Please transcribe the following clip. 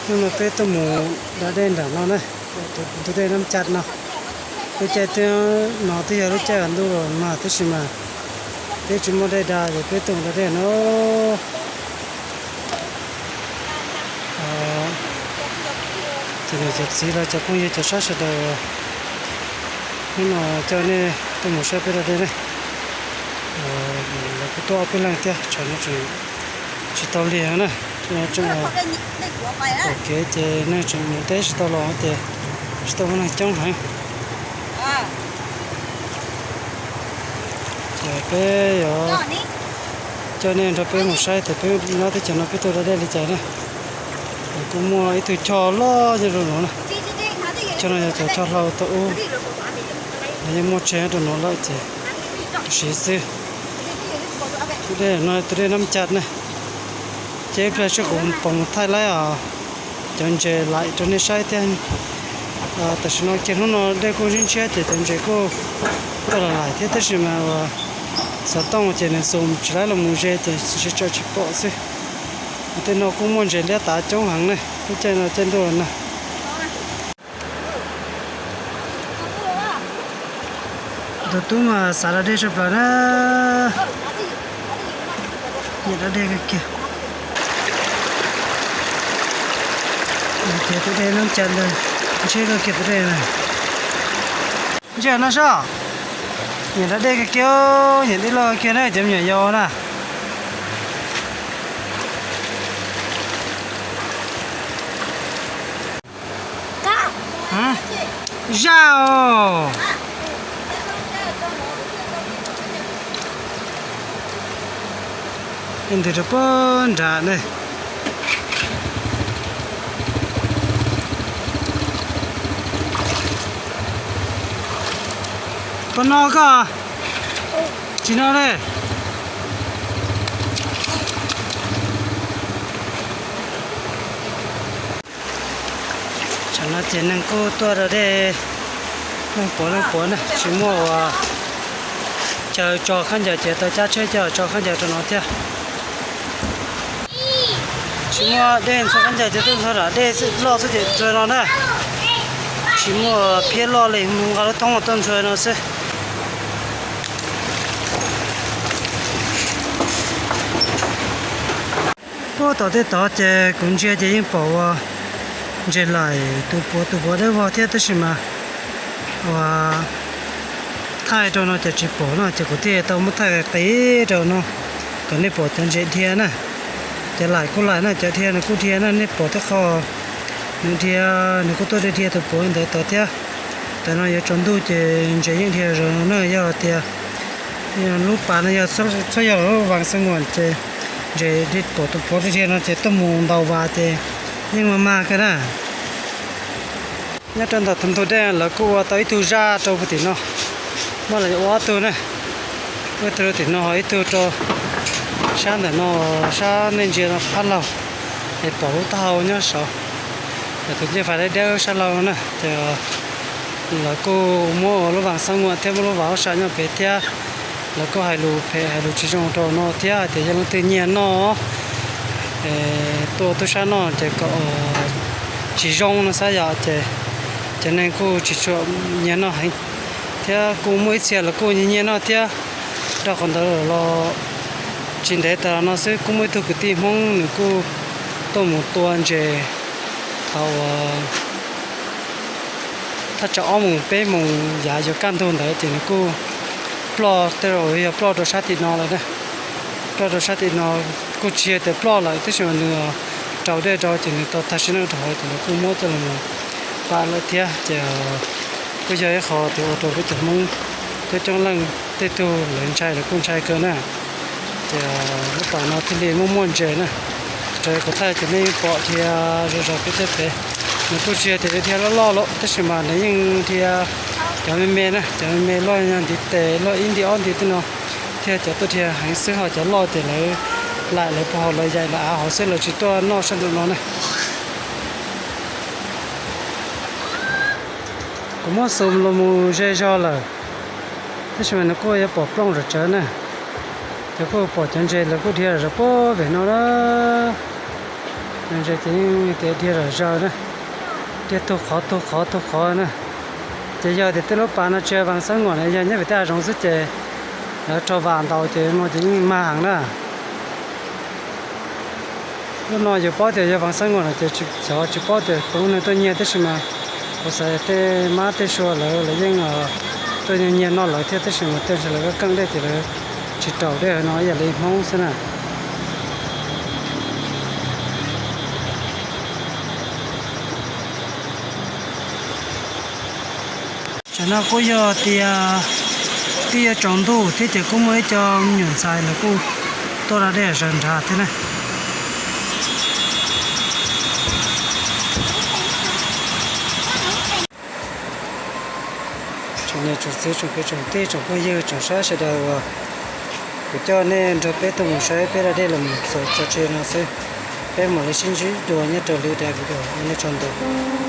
Hnub no peb tuaj mus da dej nram no na, tus ntug dej Nab Cas no. Lub caij no twb yog lub caij ntuj los mas tab sis mas peb tsis muaj dej da ces peb tuaj mus da dej no. Ces niam cov txiv los cov phooj ywg cov saib sawv daws, hnub no coj nej tuaj mus saib peb da dej ne. Lawv kuj tuaj ob peb leeg thiab, tsam no tseem tsis tau lig na. Pom kev ces neeg tseem mus teb tsis tau los ces tsis tau muaj neeg coob heev. Ces peb yuav coj nej nrog peb mus saib tias peb nyob teb chaws no peb tuaj da dej li cas na. Kuj muaj ib tug choj loj nyob rau no na. Choj no yog cov choj hlau tau ub, yeej muaj tseg rau no lawm ces siv xwb. Tus dej no tus dej Nab Cas ne. Ces ib pliag seb kuv pom mus thaij laib os, cov ntses laim rau nej saib thiab. Tam sim no kiag hnub no dej kuj ntshiab ntshiab ces cov ntses kuj tuaj lam laim thiab tab sis mas uas xov tooj ces nws xum tsis laib los mus ze ces tsis tso tsis pom xwb. Tej no kuj muaj ntses liab tav coob heev ne, lub caij no caij ntuj los na. Tus tub mas xav da dej tshaj plaws na. Nyiam da dej kawg kiag. Ces tus dej Nab Cas ntawd ntshiab kawg kiag tus dej na. Ntsia no soj, nyiam da dej kawg kiag, nyiam dej loj kawg kiag na cov me nyuam yaus na. Zaj os. Ntws rau pog nrad ne. Pog no koj tsis no ne. Tam no ces neeg kuj tuaj da dej, leej puav leej puav na, tsis muaj uas chaw tso khaub ncaws ces tau cab tsheb coj tso khaub ncaws rau no thiab. Tsis muaj dej ntxhua khaub ncaws ces tuaj ntxhua nram dej loj xwb ces ntxhua no na. Tsis muaj phiab loj li, mus nqa lub thoob tuaj ntxhua no xwb. Puag tom tej tod ces kuv ntsia ces yeej pom ua ntses laim tus puav tus puav dawb vog thiab tab sis mas ua thaij rau no ces tsis pom no ces kuv thiaj tau muab thaij qis rau no kom nej pom cov ntses dhia na. Cov laim kuj laim na, cov dhia nws kuj dhia na, nej pom tej qho nws dhia, nws kuj tuaj dhia dhia tus puav ntawd tod thiab. Tam no yuav tsaus ntuj ces ntses yeej dhia zom zaws na, yog tias lub pas no yog txhob yog lub vas xeeb muas ces ntses pom tus puav dhia no ces tuaj mus ntaus vas ces yeej mag mag kawg na. Nyob rau ntawm tus ntug dej lawv kuj ua tau ib tug zaj rau puag tim no, muab los ua ob tug na, ib tug rau tim no ho ib tug rau sab ntawm no, sab nej ntsia no phab laug es pom lub taub hau nyob saud, tus ncej fais dawb dawb sab laug na ces lawv kuj muab ua lub vas xeeb muas thiab muab lub vas ub sam nyob pem thiab. Lawv kuj hais lus phem hais lus tsis zoo rau no thiab hais tias yog leej twg nyiag noj, tuaj tub sab noj ces kom tsis zoo no xav yom ces cov neeg kuj tsis tshua nyiag noj heev, thiab kuj muaj ib txhia los kuj nyiag nyiag noj thiab. Rau qhov ntawd los tsis ntev tas los no xwb kuj muaj ib tug kwv tij Hmoob nws kuj tuaj mus tua ntses thaum thaj tsam ob moos peb moos yav yuav kaj ntug ntawd ces nws kuj ploj, tej zaum yog ploj rau sab tim no lawm na. Ploj rau sab tim no kuj tsis yog tias ploj lawm tab sis mas nws raus dej rau ces nws tau tag sim neej rau hauv ces lawv kuj muab coj los pam lawm thiab ces kuj yog ib qho tias ua rau peb cov Hmoob coob coob leej tej tug lawv ntshai lawv kuj ntshai kawg na. Ces lub pas no thiaj li muaj muaj ntses na. Raws kuv thaij ces nej yeej pom dhia zom zaws peb tej pem. Nws kuj tsis yog tias dhia loj loj lawm tab sis mas nws yeej dhia cov me me na, cov me me loj nyob ntiv tes loj ib ntiv ob ntiv tej no thiaj cov tuaj dhia heev xwb, ho cov loj ces lawv laim lawv puag hauv lawv yaim lawv av hauv xwb, lawv tsis tuaj noj sab nraum no na. Kuv muab xum los mus ze zog lawm, tab sis mas nws kuj yuav pom plooj zom tsawv na. Ces kuj pom cov ntses lawv kuj dhia zom zaws puag pem no na. Ces yeej tias dhia zom zaws na, dhia tug qhov tug qhov tug qhov na. Ces yog tias tej lub pas no tsis yog Vees Xab Nguam na, yog nyob pem tej hav zoov xwb ces lawv rau vam ntaus ces no ces yeej mag heev na. Lub no yus paub tias yog Vees Xab Nguam no ces xyov tsis paub tias tus neeg tuaj nyiag, tab sis mas kuv xav tej mab tej sua lawv lawv yeej tuaj nyiag noj lawv thiab, tab sis mas tej ntawd lawv keej dej ces lawv tsis raus dej no ib yam li Hmoob xwb na. Tam no kuj yog tias twb yuav tsaus ntuj thiab ces kuj muaj ib co me nyuam ntxhais lawv kuj tuaj da dej zom zaws nrad thiab na. Tsoom niam tsoom txiv tsoom kwv tsoom tij tsoom phooj ywg tsoom saib sawv daws uas kuv coj nej nrog peb tuaj mus saib peb da dej los mus txog tso tseg no xwb. Peb mam li sib ntsib dua nyob rau lwm daim video, ua nej tsaug ntau.